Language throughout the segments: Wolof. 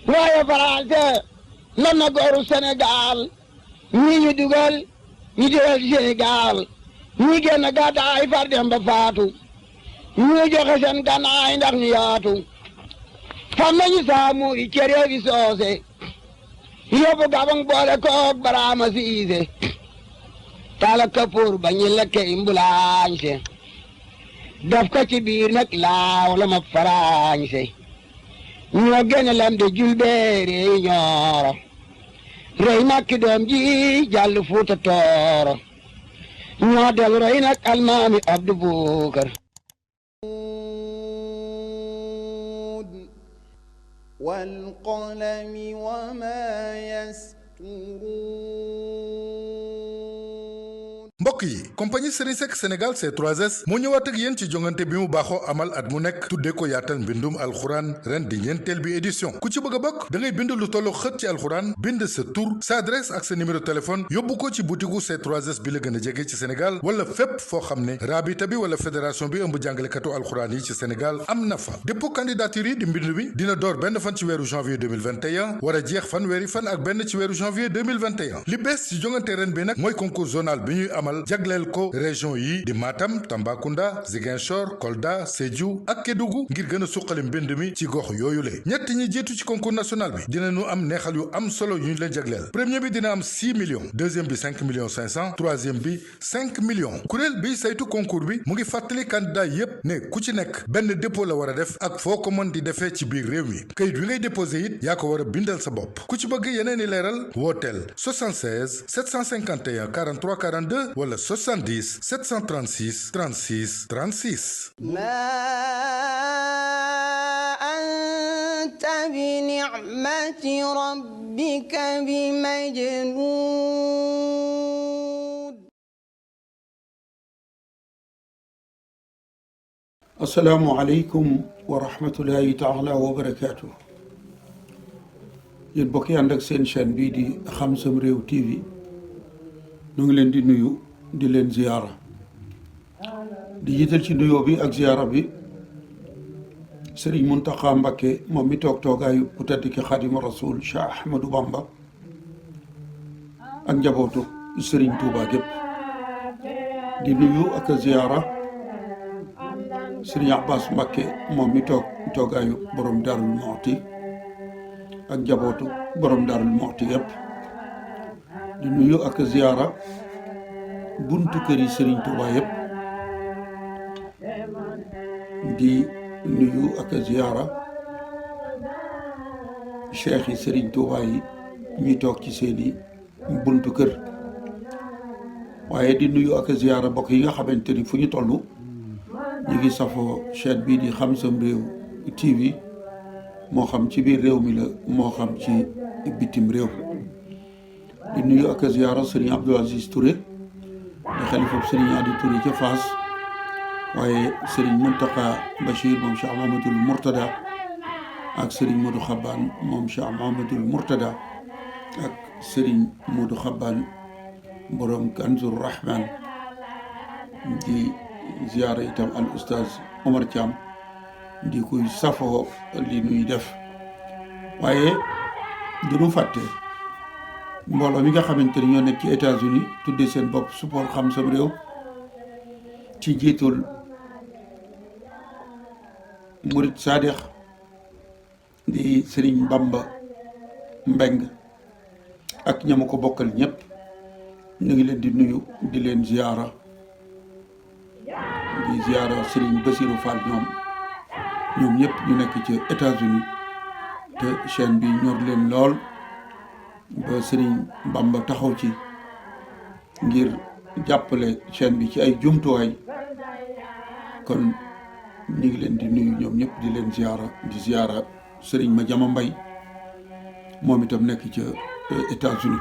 waaye Faranse lan na gooru Sénégal ñii ñu dugal Sénégal ñi génn gàddaay far dem ba faatu ñu joxe seen gànnaay ndax ñu yaatu fam nañu saamu i cere fi soose yóbbu Gabang boole koog Baraama Siise tala kapoor ba ñu lekke imbulaañse daf ko ci biir nag laaw la ma faraañse ñoo génne lam de julbeere yi ñooro rey makki doom ji jàll Fuuta Tooro ñoo del rey nag almaami Abdu Bukar والقلم وما يسطرون mbokk yi compagnie Serigne Seck Sénégal C3S moo ñëwaat ak yéen ci jongante bi mu baaxoo amal at mu nekk tuddee ko yaatal mbindum alxuraan ren di ñeenteel bi édition ku ci bëgg a bokk da ngay bind lu tollu xët ci alxuraan bind sa tur sa adresse ak sa numéro téléphone yóbbu ko ci butigu C3S bi la gën a jege ci Sénégal wala fépp foo xam ne raabita bi wala fédération bi ëmb jàngalekatu alxuraan yi ci Sénégal am na fa dépôt candidature yi di mbind bi dina door benn fan ci weeru janvier 2021 war a jeex fanweeri fan ak benn ci weeru janvier 2021 li bees ci jongante ren bi nag mooy concours zonal bi ñuy amal jagleel ko région yi di Matam Tambacounda Ziguinchor Kolda Sédhiou ak Kédougou ngir gën a suqali mbind mi ci gox yooyu le ñett ñi jiitu ci concours national bi dinañu am neexal yu am solo yu ñu leen jagleel premier bi dina am 6 millions deuxième bi 5 millions 500 troisième bi 5 millions kuréel bi saytu concours bi mu ngi fàttali candidat yépp ne ku ci nekk benn dépôt la war a def ak foo ko mën di defee ci biir réew mi kayit wi ngay déposé it yaa ko war a bindal sa bopp ku ci bëgg yeneen i leeral wooteel 76 751 43 42 wala 70 736 36 36. أنت بنعمة ربك بمجنون. السلام عليكم ورحمة الله تعالى وبركاته. yéen bokk yi ànd ak seen chaîne bii di Xam Sam Réew TV ñu ngi leen di nuyu di leen ziyaara di jiital ci nuyoo bi ak ziyaara bi Sëriñ Muntaxa Mbakke moom mi toog toogaayu bu tedd ki Xaadimu Rasuul Cheikh Ahmadou Bamba ak njabootu Sëriñ Tuubaa gépp di nuyu ak ziyaara Sëriñ Abbas Mbakke moom mi toog toogaayu borom Daarul Muxti ak njabootu borom Daarul Muxti yëpp di nuyu ak ziyaara buntu kër yi Sëriñ Tuubaa yëpp di nuyu ak ziyaara cheikh yi Sëriñ Tuubaa yi ñuy toog ci seeni buntu kër waaye di nuyu ak ziyaara bokk yi nga xamante ni fu ñu toll ñu ngi safoo chaîne bii di Xam Sam Réew TV moo xam ci biir réew mi la moo xam ci bitim réew di nuyu ak ziyaara Sëriñ Abdou Aziz Touré di xalifa Sëriñ Adi Touré ca Fass waaye Sëriñ Muntaxa Bachir moom Cheikh Mahamadul Mourtada ak Sëriñ Modou Xabbaan moom Cheikh Mahamadul Mourtada ak Sëriñ Modou Xabbaan borom Kanzur Rahman di ziyaara itam al oustaz Omar Thiam di kuy safoo li nuy def waaye duñu fàtte mbooloo mi nga xamante ni ñoo nekk ci États-Unis tuddee seen bopp support Xam Sam Réew ci jiitul Murid Saadix di Sëriñ Bamba Mbeng ak ñamu ko bokkal ñëpp ñu ngi leen di nuyu di leen ziyaara di ziyaara Sëriñ Basiru Fall ñoom ñëpp ñu nekk ci États-Unis te chaîne bi ñor leen lool ba Sëriñ Bamba taxaw ci ngir jàppale chaîne bi ci ay jumtuwaay kon ñu ngi leen di nuyu ñoom ñëpp di leen ziyaara di ziyaara Sëriñ Madiama Mbay moom itam nekk ca États-Unis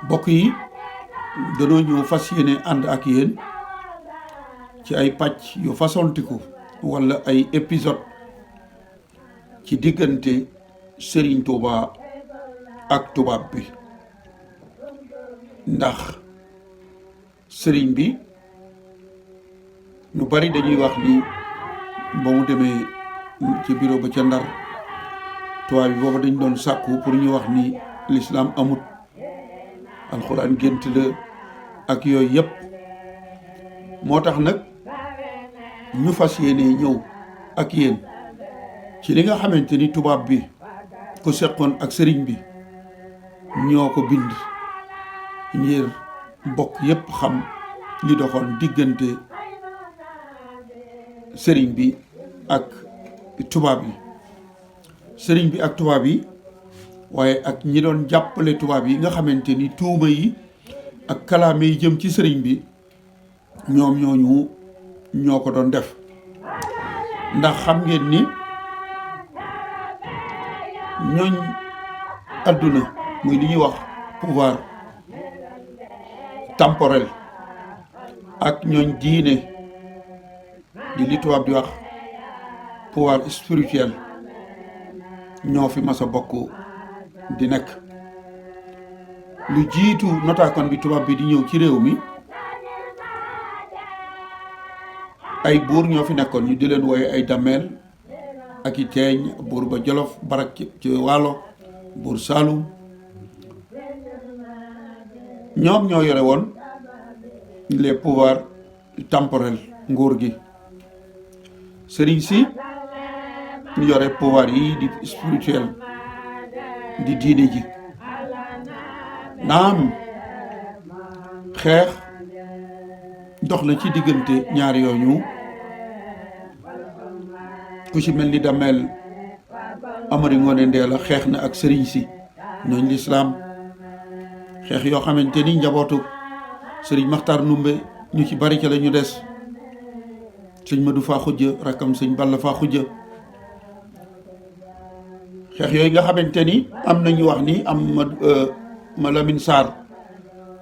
bokk yi danoo ñëw fas yéene ànd ak yéen ci ay pàcc yu façontiku wala ay épisode ci diggante Sëriñ Tuuba ak tubaab bi ndax sëriñ bi ñu bari dañuy wax ni ba mu demee ci bureau ba ca Ndar tubaab bi booba dañ doon sàkku pour ñu wax ni l'islam amut, alxuraan gént la ak yooyu yëpp. moo tax nag ñu fas yéene ñëw ak yéen ci li nga xamante ni tubaab bi ko seqoon ak sëriñ bi ñoo ko bind ngir bokk yépp xam li doxoon diggante sëriñ bi ak tubaab yi, sëriñ bi ak tubaab yi, waaye ak ñi doon jàppale tubaab yi nga xamante ni tuuma yi ak kalaame yi jëm ci sëriñ bi ñoom ñooñu ñoo ko doon def. ndax xam ngeen ni ñooñ adduna muy li ñuy wax pouvoir temporel ak ñooñ diine di li tubaab di wax pouvoir spirituel ñoo fi mas a bokk di nekk. lu jiitu notaakoon bi tubaab bi di ñëw ci réew mi ay buur ñoo fi nekkoon ñu di leen wooye ay dameel ak i teeñ, buur ba Jolof Barak ci Waalo, buur Saalum. ñoom ñoo yore woon les pouvoirs temporels, nguur gi. sëriñ si ñu yore pouvoir yi di spirituel di diine ji. naam xeex dox na ci diggante ñaar yooyu, ku ci mel ni Damel Amari Ngoone Ndeela xeex na ak sëriñ si ñooñ lislaam, xeex yoo xamante ni njabootu sëriñ Maxtaar Numbe ñu ci bari ca la ñu des, sëñ Madu Faa Xujja rakkam sëñ Balla Faa Xujja. xeex yooyu nga xamante ni am nañu wax ni ma Lamin Saar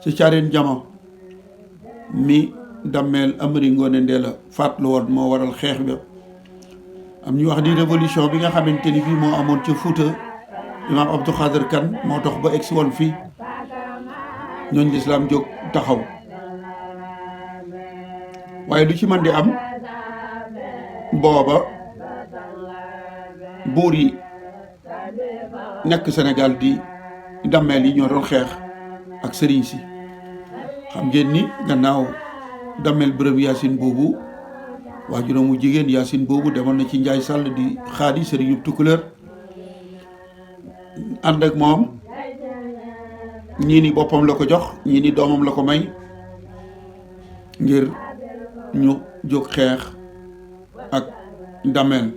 ci caareen jama mi Damel Amari Ngoone Ndeela faatlu woon moo waral xeex bi. am ñu wax ni révolution bi nga xamante ni bii moo amoon ca Fuuta, imaam Abdou Khader Kan moo tax ba egsi woon fii ñooñ lislaam jóg taxaw. waaye lu ci mën di am booba buur yi nekk Sénégal di Damel yi ñoo doon xeex ak sëriñ si. xam ngeen ni gannaaw Damel Bërëm Yaasin boobu waajuram mu jigéen Yaasin boobu demoon na ci Njaay Sàll di xaadi sëriñu Tukulóor, ànd ak moom ñii ni boppam la ko jox, ñii ni doomam la ko may ngir ñu jóg xeex ak Damel.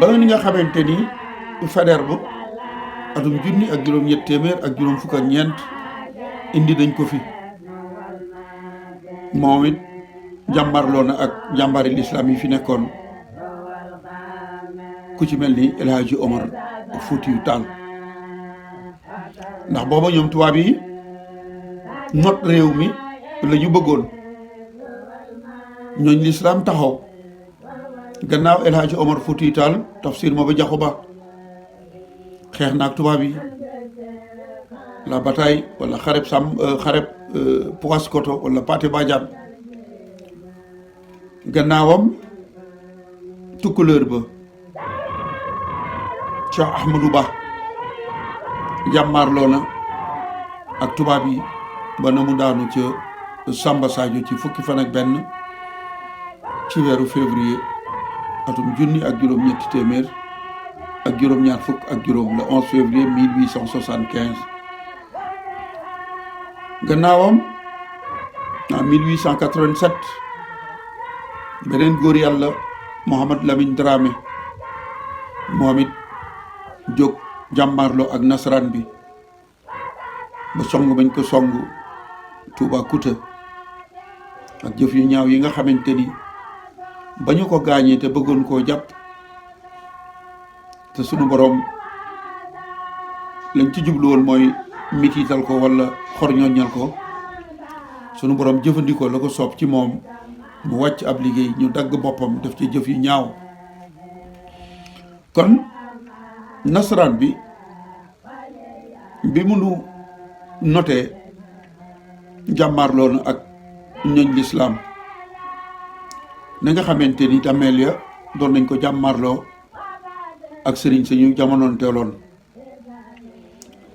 ba ni nga xamante ni Faidherbe atum junni ak juróom-ñett téeméer ak juróom fukk ak ñeent indi dañ ko fi, moom it jàmbarloo na ak jàmbari lislaam yi fi nekkoon, ku ci mel ni El Hadji Omar Foutiyou Tall. ndax booba ñoom tubaab yi not réew mi la ñu bëggoon, ñooñ lislaam taxaw gannaaw El Hadji Omar Foutiyou Tall, Tafsir Maba Jaxu Ba xeex na ak tubaab yi la bataille wala xareb Paoskoto wala Pathé Badiane. gannaawam Tukulóor ba Cheikh Ahmadou Ba jàmmaarloo na ak tubaab yi ba na mu daanu ca Samba Sadio ci fukki fan ak benn ci weeru février atum junni ak juróom-ñetti téeméer ak juróom-ñaar fukk ak juróom, le 11 février 1875. gannaawam en 1887 beneen góor yàlla Mohamed Lamine Dramé moom it jóg jàmmaarloo ak nasaraan bi ba song bañ ko song Toubacouta ak jëf yu ñaaw yi nga xamante ni ba ñu ko gaañee te bëggoon koo jàpp te sunu boroom lañ ci jublu woon mooy mitiital ko walla xorñoñal ko, sunu boroom jëfandikoo la ko soob ci moom mu wàcc ab liggéey ñu dagg boppam def ci jëf yu ñaaw. kon nasaraan bi mu nu notee jàmmaarloo na ak ñooñ lislaam na nga xamante ni Damel ya doon nañ ko jàmmaarloo ak sëriñ si ñu jamonoon teeloon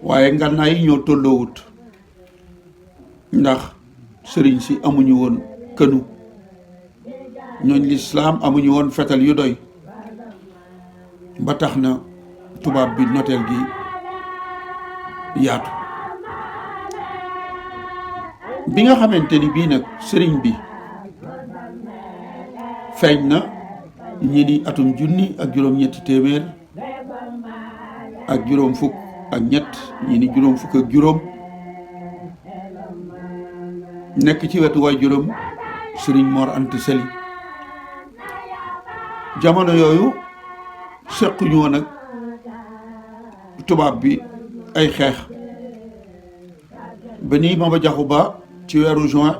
waaye ngànnaay yi ñoo tolloowut ndax sëriñ si amuñu woon kënu ñooñ lislaam amuñu woon fetal yu doy ba tax na tubaab bi noteel gi yaatu bi nga xamante ni bii nag sëriñ bi feeñ na ñi ni atum junni ak juróom-ñetti téeméer ak juróom fukk ak ñett ñi ni juróom fukk ak juróom nekk ci wetu waay juróom sëriñ Mor Anta Sali jamono yooyu sequñu woon ak tubaab bi ay xeex ba nii Maba Jaxu Ba ci weeru juin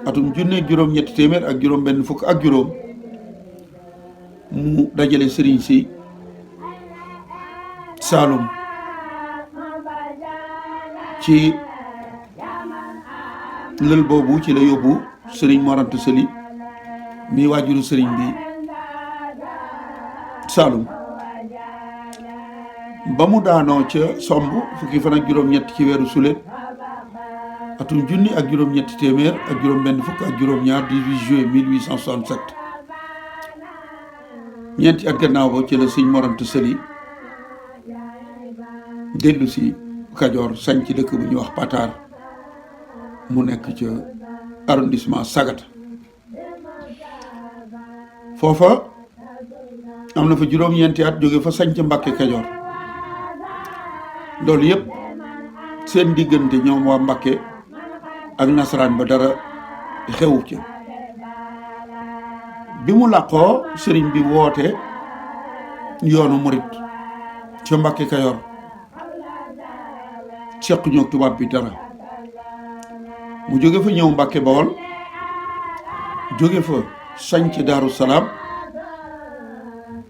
atum junne juróom-ñetti téeméer ak juróom benn fukk ak juróom mu dajale sëriñ si Saalum ci lël boobu ci la yóbbu sëriñ Mor Anta Sali mi waajuru sëriñ bi Saalum ba mu daanoo ca somb fukki fan ak juróom-ñett ci weeru sulet atum junni ak juróom-ñetti téeméer ak juróom benn fukk ak juróom-ñaar 18 juillet 1867 ñeenti at gannaaw ba ci la sëñ Mor Anta Sali dellu si Kajoor sañ ci dëkk bu ñuy wax Pataar mu nekk ca arrondissement Sagata foofa am na fa juróom-ñeenti at jóge fa sañ ca Mbàkke Kajoor loolu yëpp seen diggante ñoom waa Mbàkke ak nasaraan ba dara xewu ca bi mu làqoo sëriñ bi woote yoonu murit ca Mbàkke Kajoor seq ñoo tubaab bi dara mu jóge fa ñëw Mbàkke Bawol jóge fa sañc Daaru Salaam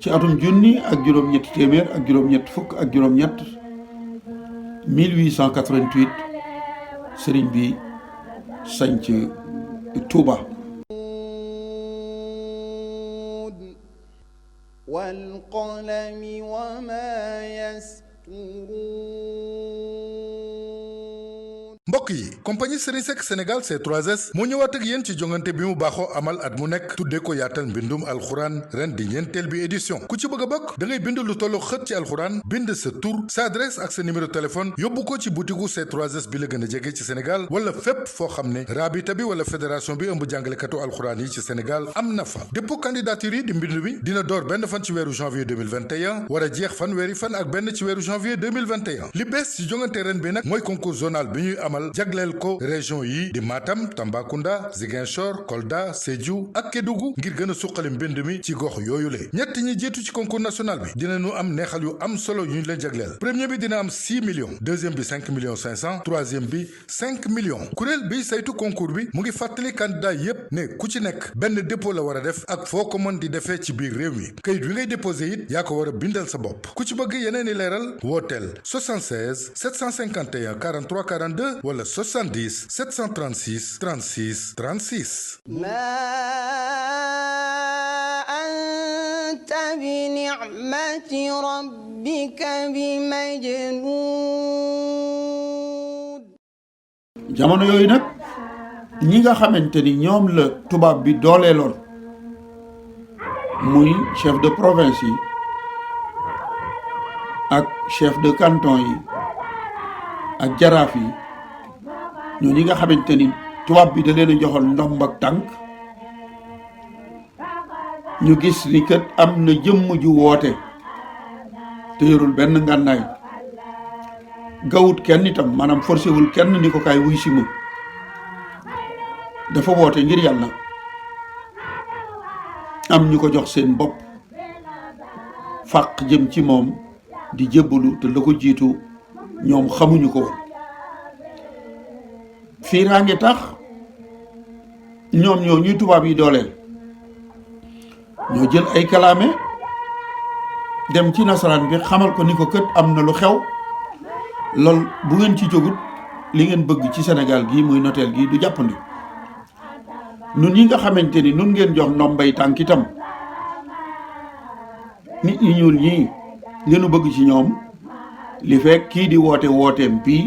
ci atum junni ak juróom-ñetti téeméer ak juróom-ñett fukk ak juróom-ñett 1888 sëriñ bi sañc Tuuba wal qalami wa ma yasturuun. mbokk yi compagnie Serigne Seck Sénégal C3S moo ñëwaat ak yéen ci jongante bi mu baaxoo amal at mu nekk tuddee ko yaatal mbindum alxuraan ren di ñeenteel bi édition ku ci bëgg a bokk da ngay bind lu tollu xët ci alxuraan bind sa tur sa adresse ak sa numéro téléphone yóbbu ko ci butiku C3S bi la gën a jege ci Sénégal wala fépp foo xam ne raabita bi wala fédération bi ëmb jàngalekatu alxuraan yi ci Sénégal am na fa dépôt candidature yi di mbind bi dina door benn fan ci weeru janvier 2021 war a jeex fanweeri fan ak benn ci weeru janvier 2021 li bees ci jongante ren bi nag mooy concours zonal bi ñuy amal jagleel ko région yi di Matam Tambacounda Ziguinchor Kolda Sédhiou ak Kédougou ngir gën a suqali mbind mi ci gox yooyu le ñett ñi jiitu ci concours national bi dinañu am neexal yu am solo yu ñu leen jagleel premier bi dina am 6 millions deuxième bi 5 millions 500 troisième bi 5 millions kuréel bi saytu concours bi mu ngi fàttali candidat yépp ne ku ci nekk benn dépôt la war a def ak foo ko mën di defee ci biir réew mi kayit wi ngay déposé it yaa ko war a bindal sa bopp ku ci bëgg yeneen i leeral wooteel 76 751 43 42 wala 70 736 36 36. anta bi ni'mati rabbika bi majnuun. jamono yooyu nag ñi nga xamante ni ñoom la tubaab bi dooleeloon muy chef de province yi ak chef de canton yi ak jaraaf yi ñoo ñi nga xamante ni tubaab bi da leen a joxoon ndomb ak tànk ñu gis ni kat am na jëmm ju woote te yorul benn ngànnaay gawut kenn itam maanaam forcé wul kenn ni ko kaay wuy si ma dafa woote ngir yàlla am ñu ko jox seen bopp fàq jëm ci moom di jébbalu te la ko jiitu ñoom xamuñu ko woon fiiraange tax ñoom ñoo ñuy tubaab yi dooleel ñoo jël ay kalaame dem ci nasaraan bi xamal ko ni ko kët am na lu xew lool bu ngeen ci jógut li ngeen bëgg ci Sénégal gii muy noteel gii du jàppandi nun ñi nga xamante ni nun ngeen jox ndombay tànk itam nit ñi ñuul ñii li nu bëgg ci ñoom li fekk kii di wooteem bii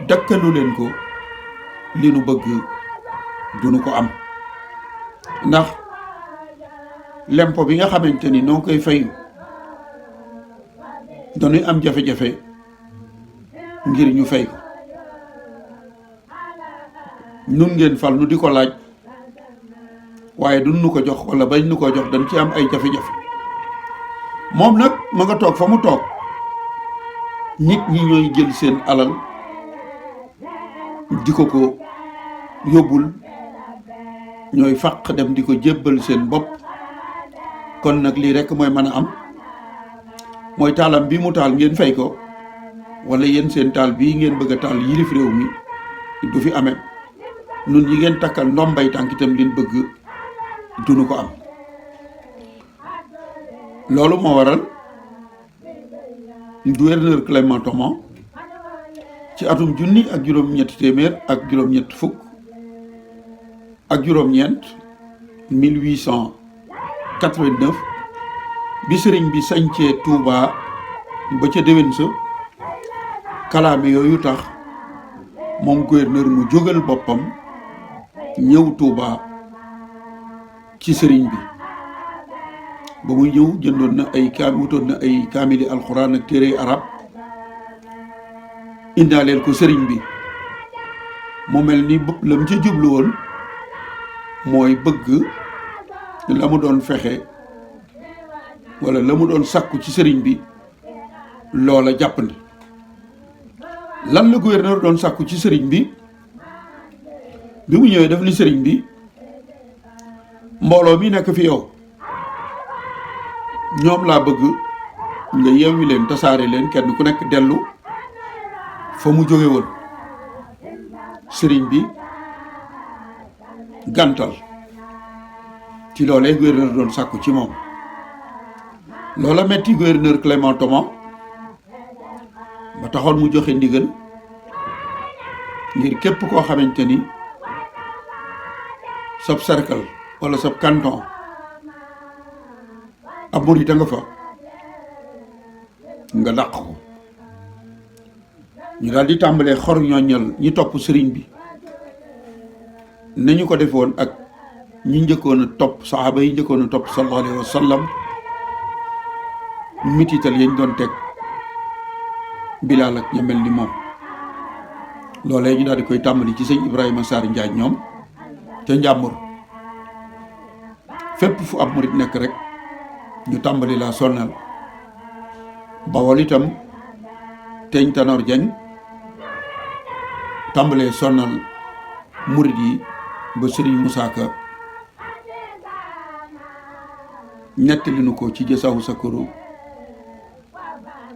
dakkalu leen ko li nu bëgg duñu ko am ndax lempo bi nga xamante ni noo koy fayu dañuy am jafe-jafe ngir ñu fay ko nun ngeen fal nu di ko laaj waaye duñ nu ko jox wala bañ nu ko jox dañ ci am ay jafe-jafe moom nag ma nga toog fa mu toog nit ñi ñooy jël seen alal di ko yóbbul ñooy fàq dem di ko jébbal seen bopp kon nag lii rekk mooy mën a am mooy taalam bi mu taal ngeen fay ko wala yéen seen taal bii ngeen bëgg a taal yilif réew mi du fi amee nun ñi ngeen takkal ndombay tànk itam leen bëgg duñu ko am loolu moo waral gouverneur Clément Thomas ci atum junni ak juróom-ñetti téeméer ak juróom-ñett fukk ak juróom-ñeent 1889 bi sëriñ bi sañcee Touba ba ca déwén sa kalaame yooyu tax moom gouverneur mu jógal boppam ñëw Touba ci sëriñ bi ba muy ñëw jëndoon na wutoon na ay kaamili alxuraan ak téere arab indaaleel ko sëriñ bi mu mel ni la mu ca jublu woon mooy bëgg la mu doon fexe wala la mu doon sàkku ci sëriñ bi loola jàppandi lan la gouverneur doon sàkku ci sëriñ bi mu ñëwee def ni sëriñ bi mbooloo mi nekk fi yow ñoom laa bëgg nga yewwi leen tasaare leen kenn ku nekk dellu fa mu jóge woon sëriñ bi gàntal ci loolee gouverneur doon sàkku ci moom loola metti gouverneur Clément Thomas ba taxoon mu joxe ndigal ngir képp koo xamante ni sab cercle wala sab canton ab murit nga fa nga dàq ko ñu daal di tàmbalee xor ñooñal ñi topp sëriñ bi nañu ko defoon ak ñi njëkkoon a topp saxaaba yi njëkkoon a topp sallallahu alayhi wa sallam mitital yañ doon teg Bilaal ak ña mel ni moom loolee ñu daal di koy tàmbali ci sëñ Ibrahima Sarr Njaañ ñoom ca Njàmbur fépp fu ab murit nekk rek ñu tàmbali laa sonnal Bawol itam teeñ Tanor Dieng tàmbalee sonnal murit yi ba Serigne Moussa Ka nettali nu ko ci Jësawu Sakuru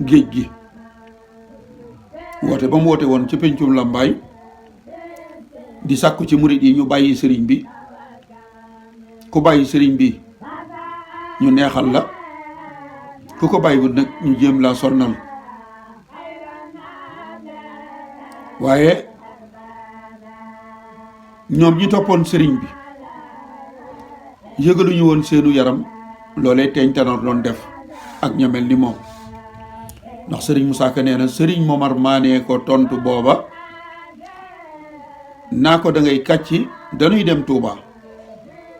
géej gi woote ba mu woote woon ci pencum Lambaay di sàkku ci murit yi ñu bàyyi sëriñ bi ku bàyyi sëriñ bi ñu neexal la ku ko bàyyiwul nag ñu jéem laa sonnal waaye ñoom ñi toppoon sëriñ bi yëgaluñu woon seenu yaram loolee teeñ Tanor doon def ak ña mel ni moom ndax sëriñ Moussa Ka nee na sëriñ Momar Maane ko tontu booba naa ko da ngay kàcci dañuy dem Touba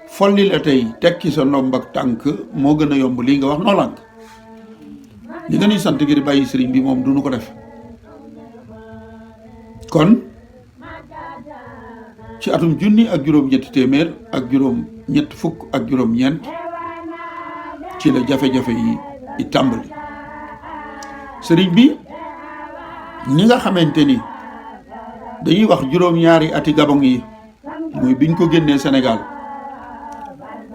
folli la tey tekki sa ndomb ak tànk moo gën a yomb lii nga wax noo lànk li nga ñuy sant ngir bàyyi sëriñ bi moom duñu ko def kon ci atum junni ak juróom-ñetti téeméer ak juróom-ñett fukk ak juróom-ñeent ci la jafe-jafe yi tàmbali sëriñ bi ñi nga xamante ni dañuy wax juróom-ñaari ati gabon yi muy biñ ko génnee Sénégal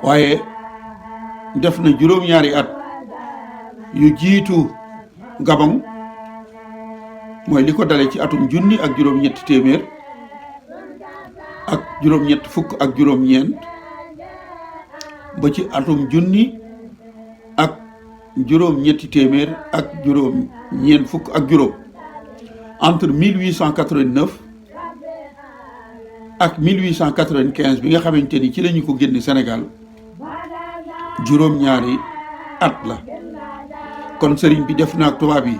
waaye def na juróom-ñaari at yu jiitu gabon mooy li ko dale ci atum junni ak juróom-ñetti téeméer ak juróom-ñett fukk ak juróom-ñeent ba ci atum junni ak juróom-ñetti téeméer ak juróom-ñeent fukk ak juróom entre 1889 ak 1895 bi nga xamante ni ci lañu ko génne Sénégal juróom-ñaari at la kon sëriñ bi def na ak tubaab yi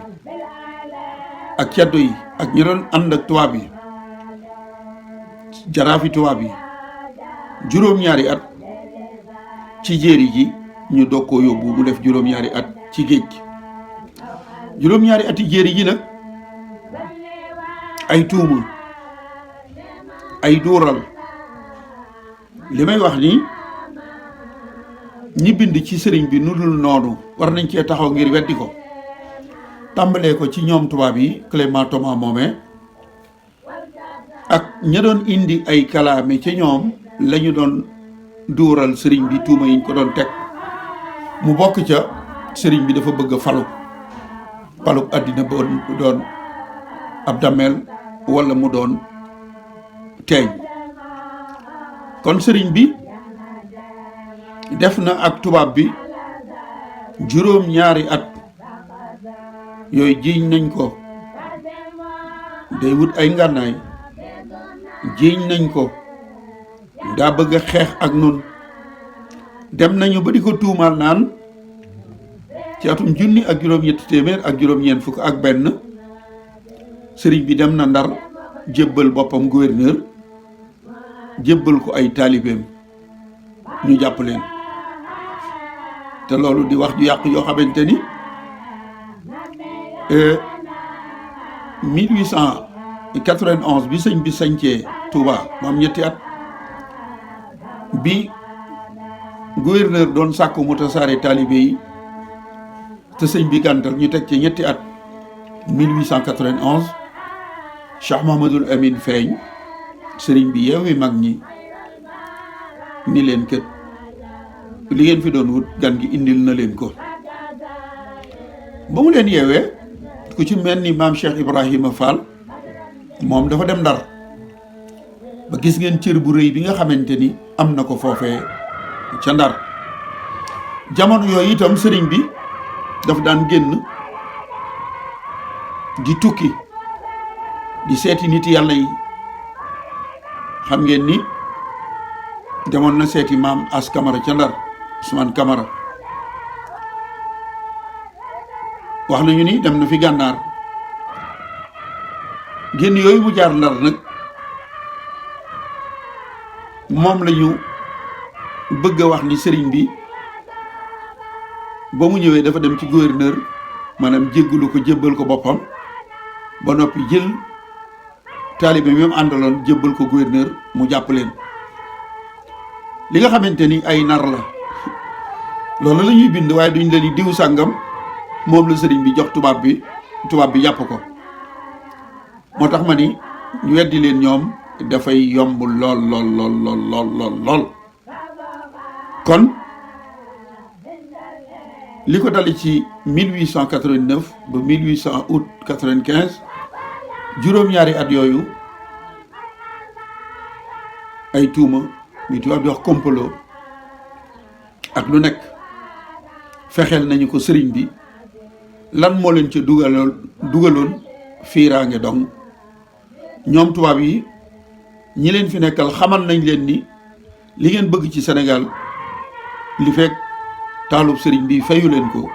ak ceddo yi ak ñi doon ànd ak tubaab yi jaraafi tubaab yi juróom-ñaari at ci jéeri ji ñu doog koo yóbbu mu def juróom-ñaari at ci géej gi juróom-ñaari ati jéeri ji nag ay tuuma ay duural li may wax ni ñi bind ci sëriñ bi nu dul noonu war nañ cee taxaw ngir weddi ko tàmbalee ko ci ñoom tubaab yi Clément Thomas moomee ak ña doon indi ay kalaame ca ñoom lañu doon duural sëriñ bi tuuma yiñ ko doon teg mu bokk ca sëriñ bi dafa bëgg a falu àddina ba doon ab dameel walla mu doon teeñ kon sëriñ bi def na ak tubaab bi juróom-ñaari at yooyu jiiñ nañ ko day wut ay ngànnaay jiiñ nañ ko daa bëgg a xeex ak nun dem nañu ba di ko tuumaal naan ci atum junni ak juróom-ñetti téeméer ak juróom-ñeent fukk ak benn sëriñ bi dem na Ndar jébbal boppam gouverneur jébbal ko ay taalibeem ñu jàpp leen te loolu di wax ju yàq yoo xamante ni 1891 bi sëñ bi sañcee Touba mu am ñetti at bi gouverneur doon sàkku mu tasaare taalibe yi te sëñ bi gàntal ñu teg ci ñetti at 1891 Cheikh Mahamadul Amin feeñ sëriñ bi yeewi mag ñi ni leen kët li ngeen fi doon wut gan gi indil na leen ko ba mu leen yeewee ku ci mel ni maam Cheikh Ibrahima Fall moom dafa dem Ndar ba gis ngeen cër bu rëy bi nga xamante ni am na ko foofee ca Ndar jamono yooyu itam sëriñ bi daf daan génn di tukki di seeti nit yàlla yi xam ngeen ni demoon na seeti maam As Camara ca Ndar Ousmane Camara wax nañu ni dem na fi gànnaar génn yooyu mu jaar Ndar nag moom la ñu bëgg a wax ni sëriñ bi ba mu ñëwee dafa dem ci gouverneur maanaam jéggalu ko jébbal ko boppam ba noppi jël taalibe mi mu àndaloon jébbal ko gouverneur mu jàpp leen li nga xamante ni ay nar la loolu la ñuy bind waaye duñ leen diw sàngam moom la sëriñ bi jox tubaab bi jàpp ko moo tax ma ni ñu weddi leen ñoom dafay yomb lool kon li ko dali ci 1889 ba 1800 août 95 juróom-ñaari at yooyu ay tuuma ñu tubaab di wax complot ak lu nekk fexeel nañu ko sëriñ bi lan moo leen ca dugaloon fiiraange dong ñoom tubaab yi ñi leen fi nekkal xamal nañ leen ni li ngeen bëgg ci Sénégal li fekk taalub sëriñ bi fayu leen ko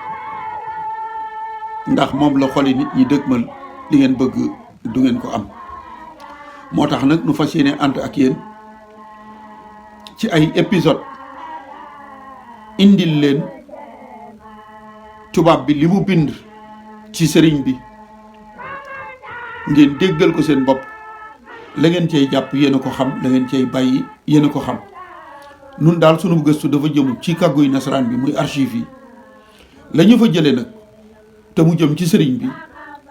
ndax moom la xoli nit ñi dëgmal li ngeen bëgg du ngeen ko am moo tax nag nu fas yéene ànd ak yéen ci ay épisode indil leen tubaab bi li mu bind ci sëriñ bi ngeen déggal ko seen bopp la ngeen cay jàpp yéen a ko xam la ngeen cay bàyyi yéen a ko xam nun daal sunu gëstu dafa jëm ci kàgguy nasaraan bi muy archive yi la ñu fa jële nag te mu jëm ci sëriñ bi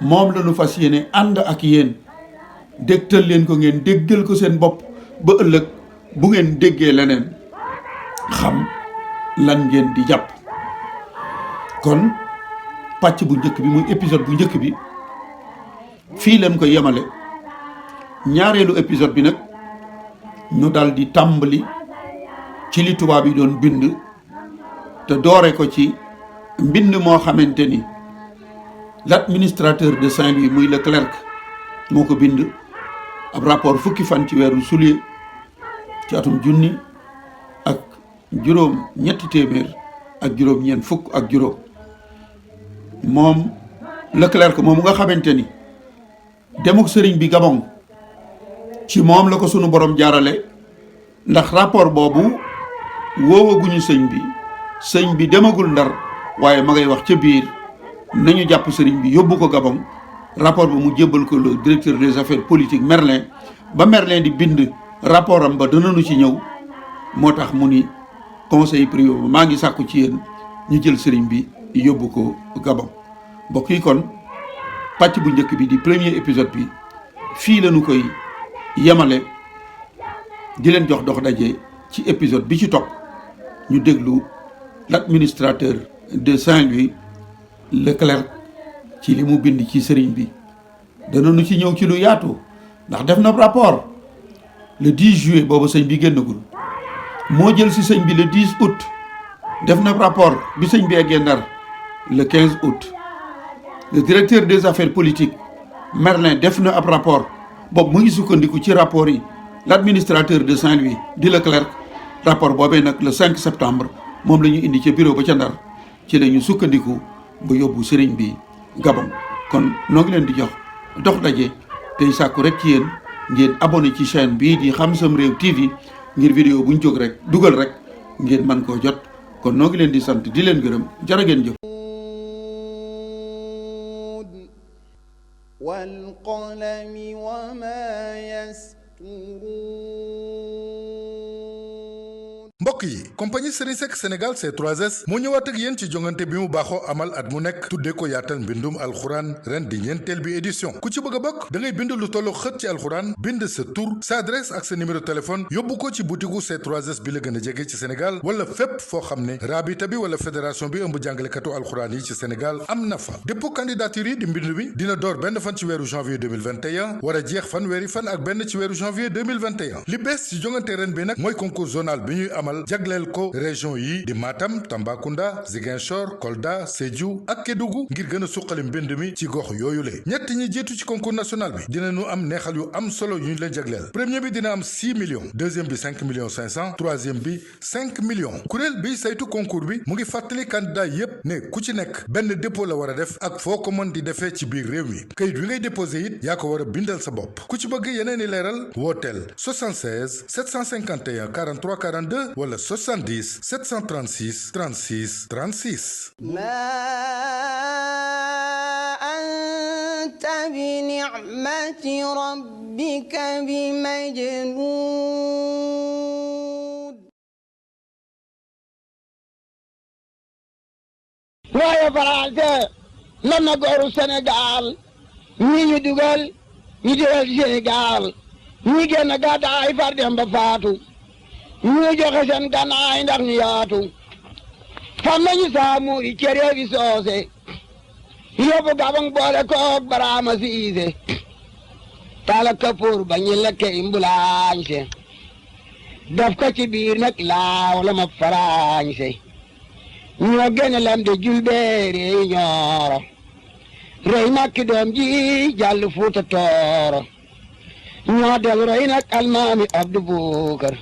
moom la ñu fas yéene ànd ak yéen dégtal leen ko ngeen déggal ko seen bopp ba ëllëg bu ngeen déggee leneen xam lan ngeen di jàpp kon pàcc bu njëkk bi muy épisode bu njëkk bi fii leen ko yemale ñaareelu épisode bi nag ñu dal di tàmbali ci li tubaab yi doon bind te doore ko ci mbind moo xamante ni l'administrateur de Saint-Louis muy Leclerc moo ko bind ab rapport fukki fan ci weeru juillet ci atum junni ak juróom ñetti téeméer ak juróom ñeent fukk ak juróom moom Leclerc moom nga xamante ni demuk sëriñ bi Gabon ci moom la ko sunu borom jaarale ndax rapport boobu woowaguñu sëñ bi demagul Ndar waaye ma ngay wax ca biir nañu jàpp sëriñ bi yóbbu ko Gabon rapport ba mu jébbal ko le directeur des affaires politiques Merlin ba Merlin di bind rapport am ba danañu ci ñëw moo tax mu ni conseil privé ba maa ngi sàkku ci yéen ñu jël sëriñ bi yóbbu ko Gabon mbokk yi kon pàcc bu njëkk bi di premier épisode bi fii lañu koy yemale di leen jox dox daje ci épisode bi ci topp ñu déglu l'administrateur de Saint-Louis Leclerc ci li mu bind ci sëriñ bi danañu ci ñëw ci lu yaatu ndax def na rapport le 10 juillet boobu sëñ bi génnagul moo jël si sëñ bi le 10 août def na rapport bi sëñ bi eggee Ndar le 15 août le directeur des affaires politiques Merlin def na ab rapport boobu mu ngi sukkandiku ci rapport yi l'administrateur de Saint-Louis di Leclerc rapport boobee nag le 5 septembre moom la ñu indi ca bureau ba ca Ndar ci la ñu sukkandiku ba yóbbu sëriñ bi Gabon kon noo ngi leen di jox dox daje tey sàkku rek ci yéen ngeen abonné ci chaîne bii di Xam Sam Réew TV ngir vidéo bu ñu jóg rek dugal rek ngeen mën koo jot kon noo ngi leen di sant di leen gërëm jërë ngeen jëf. wal qalami wa ma yasturuun. mbokk yi compagnie Serigne Seck Sénégal C3S moo ñëwaat ak yéen ci jongante bi mu baaxoo amal at mu nekk tuddee ko yaatal mbindum alxuraan ren di ñeenteel bi édition ku ci bëgg a bokk da ngay bind lu tollu xët ci alxuraan bind sa tur sa adresse ak sa numéro téléphone yóbbu ko ci butigu C3S bi la gën a jege ci Sénégal wala fépp foo xam ne raabita bi wala fédération bi ëmb jàngalekatu alxuraan yi ci Sénégal am na fa dépôt candidature yi di mbind bi dina door benn fan ci weeru janvier 2021 war a jeex fanweeri fan ak benn ci weeru janvier 2021 li bees ci jongante ren bi nag mooy concours zonal bi ñuy amal jagleel ko région yi di Matam Tambacounda Ziguinchor Kolda Sédhiou ak Kédougou ngir gën a suqali mbind mi ci gox yooyu le ñett ñi jiitu ci concours national bi dinañu am neexal yu am solo yu ñu leen jagleel premier bi dina am 6 millions deuxième bi 5 millions 500 troisième bi 5 millions kuréel bi saytu concours bi mu ngi fàttali candidat yépp ne ku ci nekk benn dépôt la war a def ak foo ko mën di defee ci biir réew mi kayit wi ngay déposé it yaa ko war a bindal sa bopp ku ci bëgg yeneen i leeral wooteel 76 751 43 42 wala 70 736 36 36. anta bi ni'mati rabbika bi majnuun. waaye Faranse lan na gooru Sénégal ñii ñu dugal Sénégal ñi génn gàddaay far dem ba faatu ñu joxe seen gànnaay ndax ñu yaatu fam nañu saamu i cere bi soose yóbbu Gabon boole koog Baraama Siise tala kapoor ba ñu lekke imbulaañse daf ko ci biir nag laaw la ma faraañse ñoo gene lam de julbeere ñooro rey makki doom ji jàll Fuuta Tooro ñoo del rey nag almaami Abdu Bukar